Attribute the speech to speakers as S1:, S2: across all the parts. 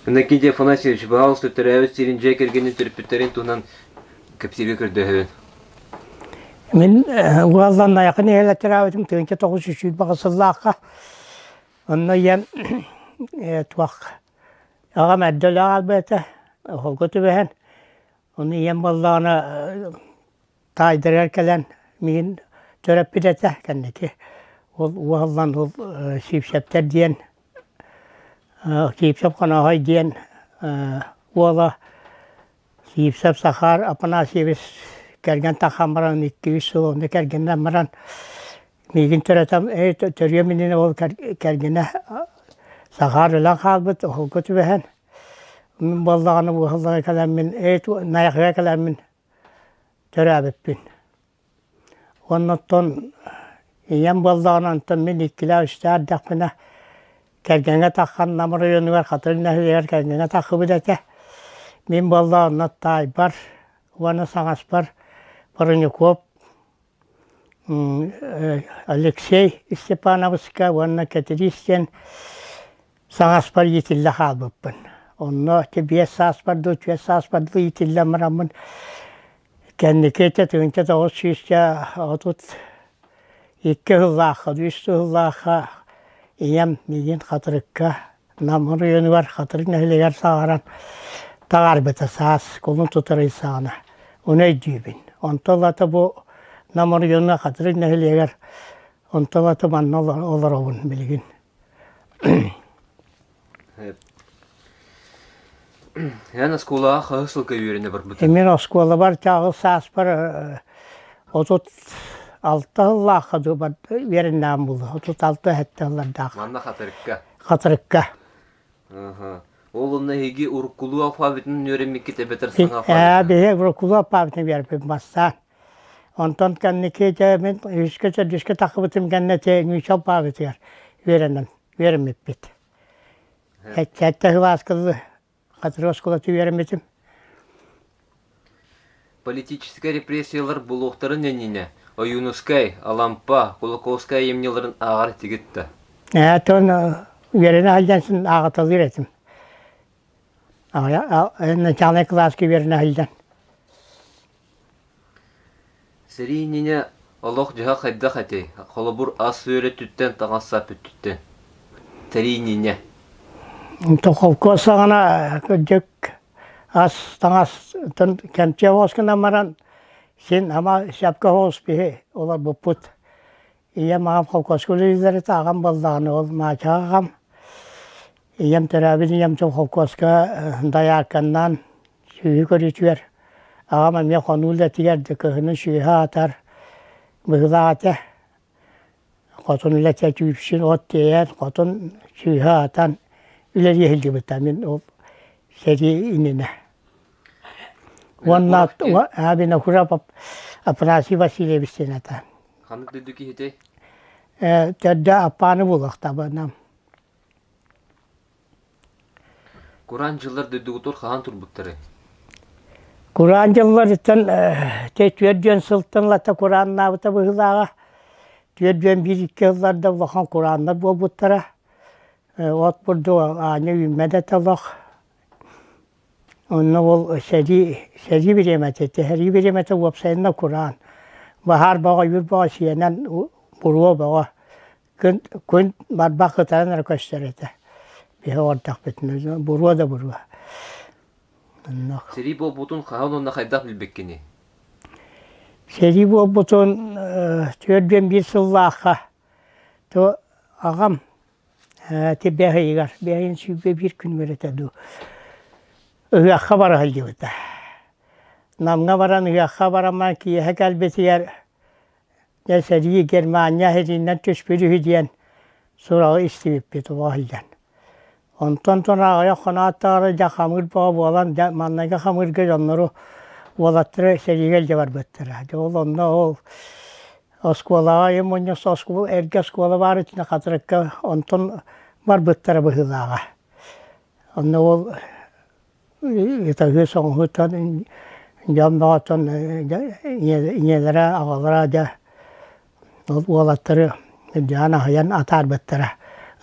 S1: Иннокентий Афанасьевич, пожалуйста, төрөөбүт сирин дьиэ кэргэнин төрөппүттэрин туһунан кэпсииргэ көрдөһөбүн.
S2: Мин уоллан Найахы нэһилиэк төрөөбүтүм 1920 сыллаахха. Онно ийэм туох аҕам эрдэ өлө хаалбыта, оһолго түбэһэн. Ону ийэм буоллаҕына таайдарыгар кэлэн миигин төрөппүт этэ кэнники. Ол уоллан ол Сиипсэптэр диэн Сиипсэп Хонооһой диэн уола Сиипсэп Сахар Афанасьевич кэргэн тахсан баран икки-үс сыл онно кэргэннэн баран миигин төрөтөн төрүөм иннинэ ол кэргэнэ Сахар өлөн хаалбыт оһолго түбэһэн мин буоллаҕына уоһаллара кэлэммин Найахыга кэлэммин төрөөбүппүн. Уонна оттон ийэм буоллаҕына онтон мин иккилээх-үстээх эрдэхпинэ кэргэҥҥэ таххан Нам оройуонугар Хатырык нэһилиэгэр кэргэҥҥэ таххыбыт этэ. Мин буоллаҕына онно таайбар уонна саҥаспар Воронюков Алексей Степановичка уонна Кэтириис диэн саҥаспар иитиллэ хаалбыппын. Онно ити 5 сааспар дуу, 4 сааспар дуу иитиллэн бараммын Кэнники этэ 1932 сыллаахха, үс сыллаахха ийэм миигин Хатырыкка Нам оройуонугар Хатырык нэһилиэгэр саҕаран таҕарбыта саас кулун тутар ый саҕана. Ону өйдүүбүн. Онтон ылата бу Нам оройуонугар Хатырык нэһилиэгэр онтон ылата манна олоробун билигин.
S1: Эн оскуолаҕа хаһыс сылга үөрэнэ барбытыҥ?
S2: Мин оскуолабар чаҕыл сааспар 36 сыллаахха дуу үөрэннэҕим буолуо. 36 сэттэ сыллардаах.
S1: Манна Хатырыкка?
S2: Хатырыкка.
S1: Ол онно эһиги уруккулуу алфавитынан үөрэммиккит эбэтэр саҥа алфавитынан?
S2: Биһиги уруккулуу алфавитынан үөрэммиппит бастаан. Онтон кэнники дьэ мин үһүскэ-төрдүскэ тахсыбытым кэннэ ити нуучча алфавитыгар үөрэнэн үөрэммиппит. Сэттэ кылааска Хатырык оскуолата үөрэммитим.
S1: Политическай репрессиялар булуохтарын иннинэ Ойуунускай, Алампа, Кулаковскай айымньыларын ааҕар этигит да?
S2: Ээ, тон үөрэнэ сылдьан син ааҕыталыыр этим. Начальнай кылааска үөрэнэ сылдьан.
S1: Сэрии иннинэ олох-дьаһах хайдах этэй? Холобур, ас-үөл өттүттэн, таҥас-сап өттүттэн. Сэрии иннинэ.
S2: Холкуос саҕана кырдьык ас таҥас кэмчи оҕус гынан баран син ама сөпкө оҕус биһи олорбуппут. Ийэм аҕам холкуоска үлэлииллэр этэ, аҕам буоллаҕына ол Маачаҕа аҕам. Ийэм төрөөбүт ийэм дьон холкуоска дайаарканнаан сүөһү көрүүтүгэр аҕам эмиэ хонуу үлэтигэр да кыһынын сүөһү аһатар быһыылаах этэ. Хотун үлэтэ түүпсүн от тиэйэн, хотун сүөһү аһатан үлэлии сылдьыбыта мин ол сэрии иннинэ. Уонна Винокуров Афанасий Васильевич диэн этэ.
S1: Ханнык дойду киһитэй?
S2: Төрдө Аппааны буолуохтаабынан.
S1: Кураан дьыллар дойдугутугар хаһан турбуттарай?
S2: Кураан дьылларыттан 40 сылтан ылата курааннаабыта быһыылааҕа. 41-2 сылларда улахан курааннар буолбуттара. От бурдук аанньа үүммэт этэ олох. Онно ол сэрии сэрии бириэмэтэ, сэрии бириэмэтэ уопсайынан кураан. Баһаар бөҕө, үүр бөҕө сиэнэн буруо бөҕө. Күн, күн барбах кытаран эрэ көстөр этэ. Биһи олордохпутуна буруо да буруо. Оннук.
S1: Сэрии буолбутун хаһан уонна хайдах билбиккиний?
S2: Сэрии буолбутун 41 сыллаахха то аҕам ити бэс ыйыгар, бэс ыйын 21 күнүгэр этэ дуу, ыһыахха бара сылдьыбыта. Намҥа баран ыһыахха баран баран киэһэ кэлбитигэр дьэ сэрии Германия сэриинэн түспүт үһү диэн сураҕы истибиппит оҕо сылдьан. Онтон аҕыйах хоноот даҕаны дьэ хамыыр бөҕө буолан дьэ маҥнайгы хамыырга дьоннору уолаттары сэриигэ илдьэ барбыттара. Дьэ ол онно ол оскуолаҕа ыйым мунньус оскуола эргэ оскуола баар итиннэ Хатырыкка онтон барбыттара быһыылааҕа. Онно ол ытаһыы соҥоһуттан дьон бөҕөттөн ийэлэрэ аҕалара дьэ ол уолаттары дьаан аһыйан атаарбыттара.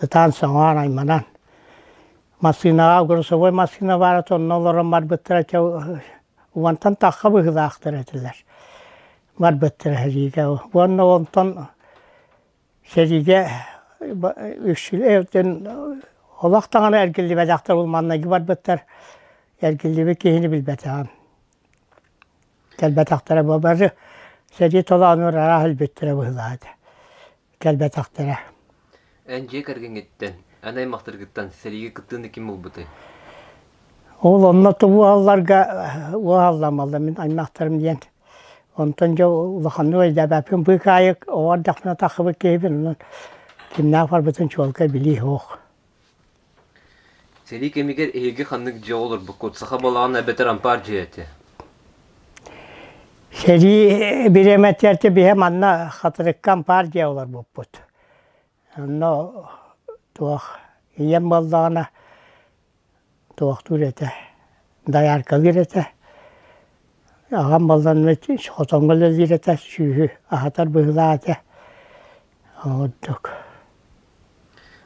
S2: Ытаан соҥоон айманан. Массыынаҕа грузовой массыына баара онно олорон барбыттара уонтан тахха быһыылаахтар этилэр. Барбыттара сэриигэ. Уонна онтон сэриигэ үксүлэрин олох даҕаны эргиллибэтэхтэр ол маннайгы барбыттар эргиллибит киһини билбэтэҕим. Кэлбэтэхтэрэ бары сэрии толоонугар араас өлбүттэрэ быһыылаах этэ. Кэлбэтэхтэрэ.
S1: Эн дьиэ кэргэҥҥиттэн, эн аймахтаргыттан сэриигэ кыттыыны ким ылбытый?
S2: Ол онно тубу уһалларга уһалламалла мин аймахтарым диэн. Онтон дьэ улаханнык өйдөөбөппүн быыкаайык оҕо эрдэхпинэ таххыбыт киһибин онон кимнээх барбытын чуолкай билии суох.
S1: Сэрии кэмигэр эһиги ханнык дьиэҕэ олорбуккут, саха балаҕана эбэтэр ампаар дьиэ этэ?
S2: Сэрии бириэмэтигэр биһи манна Хатырыкка ампаар дьиэ олорбуппут. Онно туох ийэм буоллаҕына туохтуур этэ, дояркалыыр этэ. Аҕам буоллаҕына хотоҥҥо үлэлиир этэ, сүөһү аһатар быһыылаах этэ. Ордук.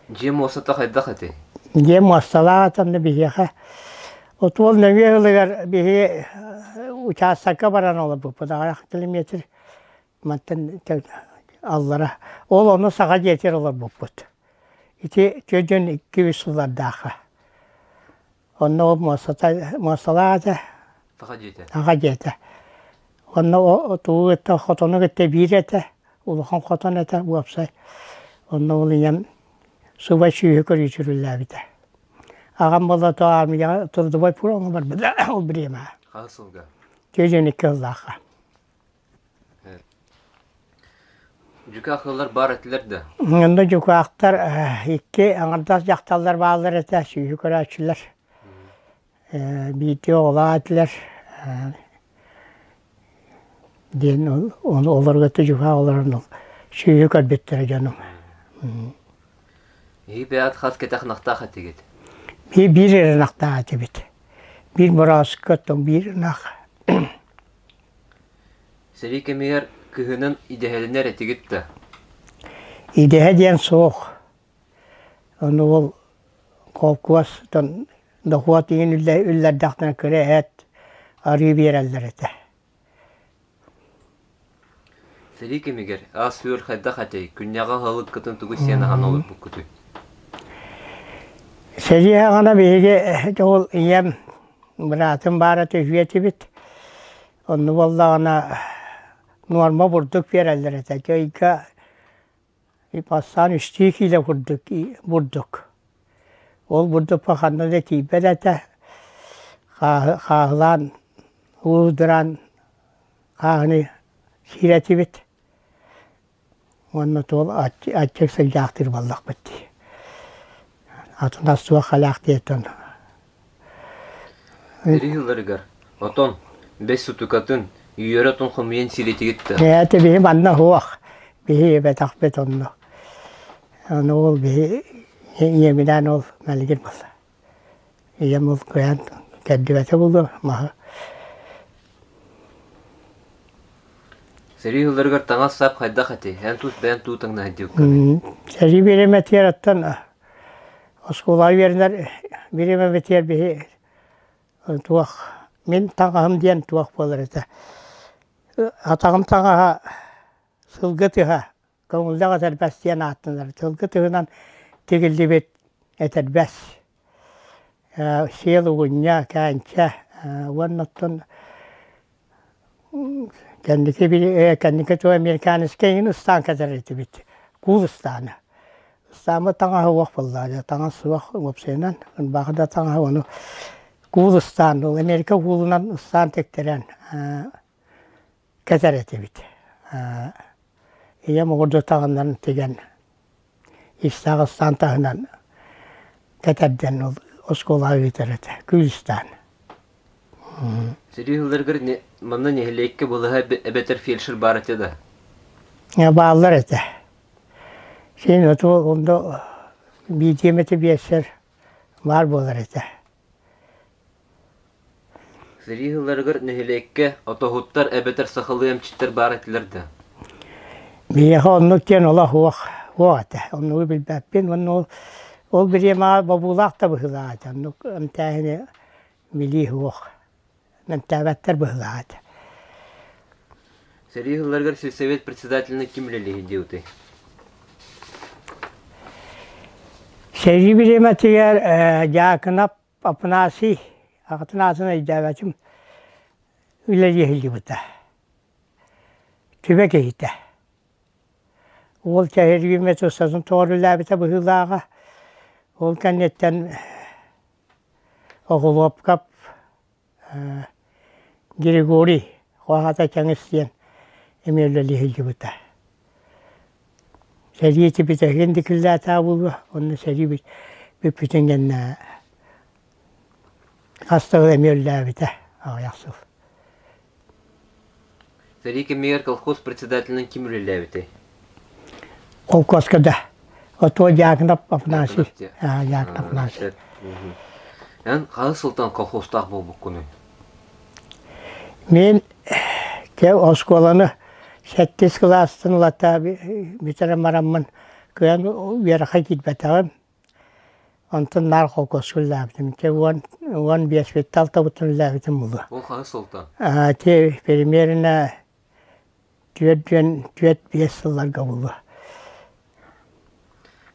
S1: Дьиэ муостата хайдах этэй?
S2: Дьиэ муосталаах этэ онно биһиэхэ. Отуол нөҥүө ылыгар биһиги учаастакка баран олорбуппут аҕыйах километр мантан аллара. Ол ону саха дьиэтигэр олорбуппут. Ити 42 сыллардаахха. Онно ол муостата муосталаах этэ.
S1: Саха дьиэтэ.
S2: Саха дьиэтэ. Онно тугу кытта хотону кытта биир этэ, улахан хотон этэ уопсай. Онно ол ийэм субай сүөһү көрүүтүрүллээбитэ. Аҕам буолла то армияҕа трудовой фроҥҥа барбыта ол бириэмэҕэ.
S1: Хаһыс сылга?
S2: 42 сыллаахха.
S1: Дьукаах ыаллар баар этилэр да?
S2: Онно дьукаахтар икки аҥардас дьахталлар бааллар этэ, сүөһү көрөөччүлэр. Биирдии оҕолоох этилэр. Диэн ону олорго дьукаах олорон сүөһү көрбүттэрэ дьонум.
S1: Эһиги бэйэҕит хас кэтэх ынахтаах этигит?
S2: Биир эрэ ынахтаах этибит. Биир борооско, оттон биир ынах.
S1: Сэрии кэмигэр кыһынын идэһэлэнэр этигит да?
S2: Идэһэ диэн суох. Ону ол холкуостан дохуот иһин үллэрдэхтэринэ кыра эт, арыы биэрэллэр этэ.
S1: Сэрии кэмигэр ас-үөл хайдах этэй? Күннээҕи аһылыккытын тугу сиэн аһан олорбуккутуй?
S2: Сэрии аҕана биһиги ол ийэм, быраатым баара түһүө этибит. Онно буоллаҕына нуорма бурдук биэрэллэр этэ. Дьэ ыйга бастаан үстүү киилэ курдук бурдук. Ол бурдукка ханна да тиийбэт этэ. Хааһылаан, уудураан хааһыны сиир этибит. Уонна туол аччык сылдьаахтыыр буоллахпыт дии. Атын ас суох халаах диэтэн.
S1: Сэрии ылларыгар отон, бэс сутукатын, үөрэ отун хомуйан сириэтигит да?
S2: Ээ, биһи манна суох. Биһи эбэтэхпит онно. Ону ол биһи ийэбинээн ол мэлигир буолла. Ийэм ол кыайан кэрдибэтэ буолуо маһы.
S1: Сэрии ылларыгар таҥас-сап хайдах этэй? Эн тус бэйэн туу таҥнаһыдьыбыккыный?
S2: Сэрии бириэмэтигэр оттон оскуолаҕа үөрэнэр бириэмэбитигэр биһи туох мин таҥаһым диэн туох буолар этэ. Атаҕым таҥаһа сылгы тыһа көҥүллэх этэрбэс диэн ааттанар. Сылгы тыһынан тигиллибит этэрбэс. Сиэл угунньа, кээнчэ уонна оттон Кэнники кэнники туох американецкай иһин ыстаан кэтэр этибит. Куул ыстаана. Ыстааммыт таҥаһа уох буоллаҕа таҥас суох уопсайынан ырбаахы да таҥаһа ону куул ыстаан ол Америка куулунан ыстаан тиктэрэн кэтэр этибит. Ийэм оҕурду таҥыннарын тигэн истээх ыстаан таһынан кэтэрдэн ол оскуолаҕа ыытар этэ күүстээн.
S1: Сэрии сылларыгар манна нэһилиэккэ балыыһа эбэтэр фельдшер баар этэ да?
S2: Бааллар этэ. Син оту онно биирдиэмэтэ биэссэр баар буолар этэ.
S1: Сэрии сылларыгар нэһилиэккэ отоһуттар эбэтэр сахалыы эмчиттэр баар этилэр да?
S2: Биһиэхэ оннук диэн олох суох, суох этэ. Оннугу билбэппин. Уонна ол, Ол бириэмэҕэ бобуулаах да быһыылаах этэ, оннук эмтээһини билии суох. Эмтээбэттэр быһыылаах этэ.
S1: Сэрии сылларыгар сельсовет председателинэн ким үлэлиэһий диэбитэй?
S2: Сэрии бириэмэтигэр Дьаакынап Апанасий аҕатын аатын өйдөөбөтүм үлэлии сылдьыбыта. Түбэ киһитэ. Уол кэһиргиир медсестратын тоҕо үлэлээбитэ быһыылааҕа. Ол кэнниттэн Оҕолуопкап Григорий Хоһаата Чаҥыс диэн эмиэ үлэлии сылдьыбыта. Сэрии ити бүтэһигин дикиллээтэ буолуо, онно сэрии бүппүтүн кэннэ хас да сыл эмиэ үлэлээбитэ аҕыйах сыл.
S1: Сэрии кэмигэр колхоз председателинэн ким үлэлээбитэй?
S2: Холкуоска да. Отуо Дьаакынап Афанасий. Дьаакынап Афанасий.
S1: Эн хаһыс сылтан колхозтаах буолбуккунуй?
S2: Мин те оскуоланы сэттис кылаастан ылата бүтэрэн бараммын кыайан үөрэххэ киирбэтэҕим. Онтон наар холкуоска үлэлээбитим. Ити 15 алтабыттан үлэлээбитим буолуо.
S1: Ол хаһыс сылтан?
S2: Ити примерно 4-5 сылларга буолуо.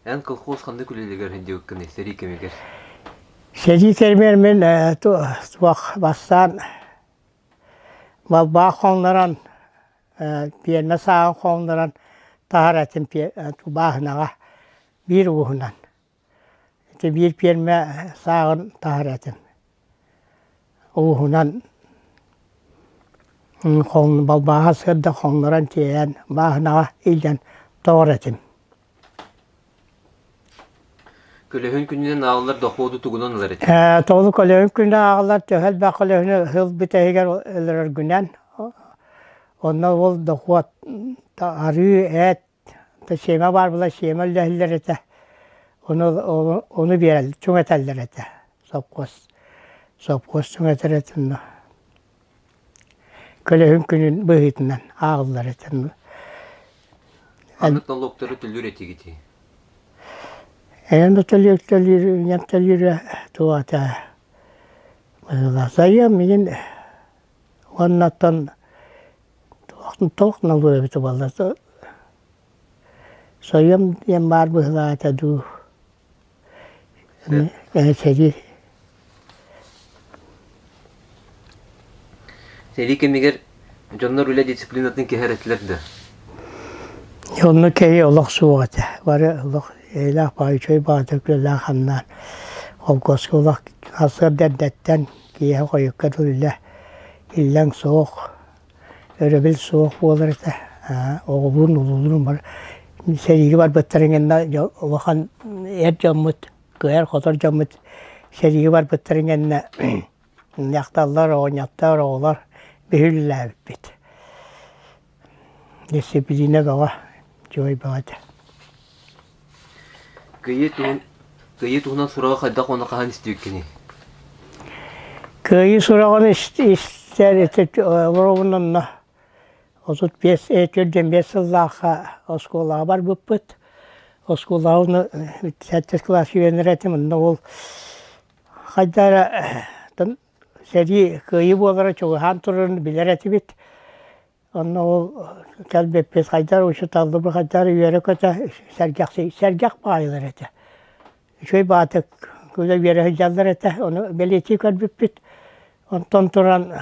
S1: Эн колхоз ханнык үлэлигэр сылдьыбыккыный сэрии кэмигэр?
S2: Сэрии кэмигэр мин туох бастаан балбаах хоҥнорон пиэрмэ сааҕын хоҥнорон таһар этим бааһынаҕа биир угуһунан. Ити биир пиэрмэ сааҕын таһар этим. Ууһунан балбааҕа сыарда хоҥнорон тиэйэн бааһынаҕа илдьэн тоҕор этим.
S1: Көлөһүн күнүнэн ааҕыллар дохуоду тугунан ылар этиҥ?
S2: Тоҕу көлөһүн күнүнэн ааҕыллар төһө элбэх көлөһүнү сыл бүтэһигэр өлөрөргүнэн онно ол дохуот арыы, эт Сиэмэ баар буолан сиэмэ үллэһиллэр этэ. Ону ону биэрэл чуҥэтэллэр этэ. Сопхуос сопхуос чуҥэтэр этэ онно. Көлөһүн күнүн быһыытынан ааҕыллар этэ.
S1: Ханнык налогтары төлүүр этигитий?
S2: Эйэм да төлүүр төлүүр, ийэм төлүүрэ туох этэ быһыылаах. Сайыам мигин уоннаттан Туох налуо эбитэ буолла Сойуом диэн баар быһыылаата дуу сэрии
S1: Сэрии кэмигэр дьоннор үлэ дисциплинатын кэһэр этилэр да?
S2: Онно кэһии олох суох этэ. Бары олох эйэлээх баҕайы үчүгэй баҕайытык үлэлээн хамнаан холкуоска олох сарсыарда эрдэттэн киэһэ хойукка дылы үлэ иллэҥ суох өрөбүл суох буолар этэ. Оҕолуун, улуулуун бары сэриигэ барбыттарын кэннэ улахан эр дьоммут, кыайар-хотор дьоммут сэриигэ барбыттарын кэннэ дьахталлар, оҕонньоттор, оҕолор биһи үлэлээбиппит. Дьиссипилиинэ бөҕө, дьуой бөҕө этэ.
S1: Кыайыы туһун Кыайыы туһунан сураҕы хайдах уонна хаһан истибиккиний?
S2: Кыайыы сураҕын истэр ити олоробун онно 35 45 сыллаахха оскуолаҕа барбыппыт. Оскуолаҕа онно сэттис кылаас үөрэнэр этим. Онно ол хайда эрэ сэрии кыайыы буолара чугаһаан турарын билэр этибит. Онно ол кэлбиппит хайдах учууталлыбыт хайдах үөрэ-көтө сэргэхсий сэргэх баайылар этэ. Үчүгэй баатык күлэ үөрэ сылдьаллар этэ, ону бэлиэтии көрбүппүт. Онтон туран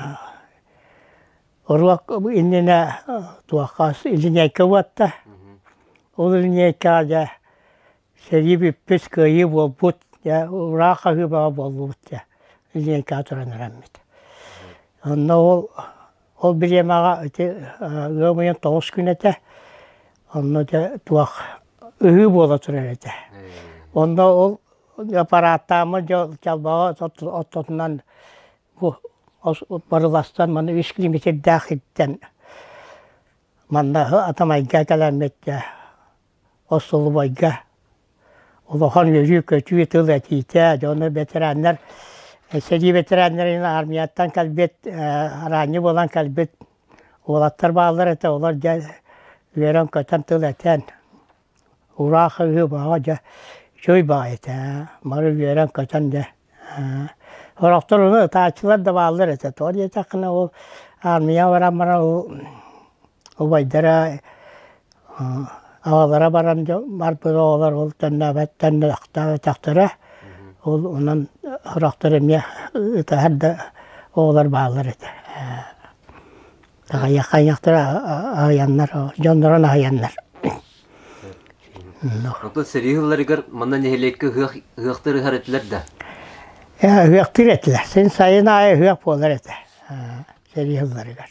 S2: уруок иннинэ туохха линейка уотта. Ол линейкаҕа дьэ Сэрии бүппүт, кыайыы буолбут, дьэ ураа хаһыыбаҕа буоллубут дьэ линейкаҕа туран эрэммит. Онно ол ол бириэмэҕэ ити ыам ыйын 9 күн этэ, онно дьэ туох ыһыы буола турар этэ. Онно ол аппарааттааммыт дьэ чалбаҕы оттотунан бу барыластан маны үс километрдаах сиртэн манна Атамайга кэлэммит дьэ остолобуойга улахан үөрүү-көтүү тыл этиитэ, дьону бэтэрээннэр, сэрии бэтэрээннэрин армияттан кэлбит, араанньы буолан кэлбит уолаттар бааллар этэ, олор дьэ үөрэн-көтөн тыл этэн, ураа хаһыы бөҕө дьэ. Үчүгэй баҕайы этэ, бары үөрэн-көтөн дьэ. Сорохтор ону ытааччылар да бааллар этэ. Тоҕо диэтэххинэ ол аармыйаҕа баран баран ол убайдара аҕалара баран барбыт оҕолор ол төннөөбөт төннөөхтөөбөтөхтөрө. Ол онон сорохтор эмиэ ытаһар да оҕолор бааллар этэ. Аҕыйахтара аһыйаннар, дьоннорун аһыйаннар.
S1: Оттон сэрии сылларыгар манна нэһилиэккэ ыһыах ыһыахтар ыһар этилэр да?
S2: Ыһыахтыыр этилэр. Син сайын аайы ыһыах буолар этэ сэрии сылларыгар.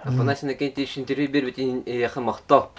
S1: Афанасий Иннокентьевич интервью биэрбитин эйиэхэ махтал.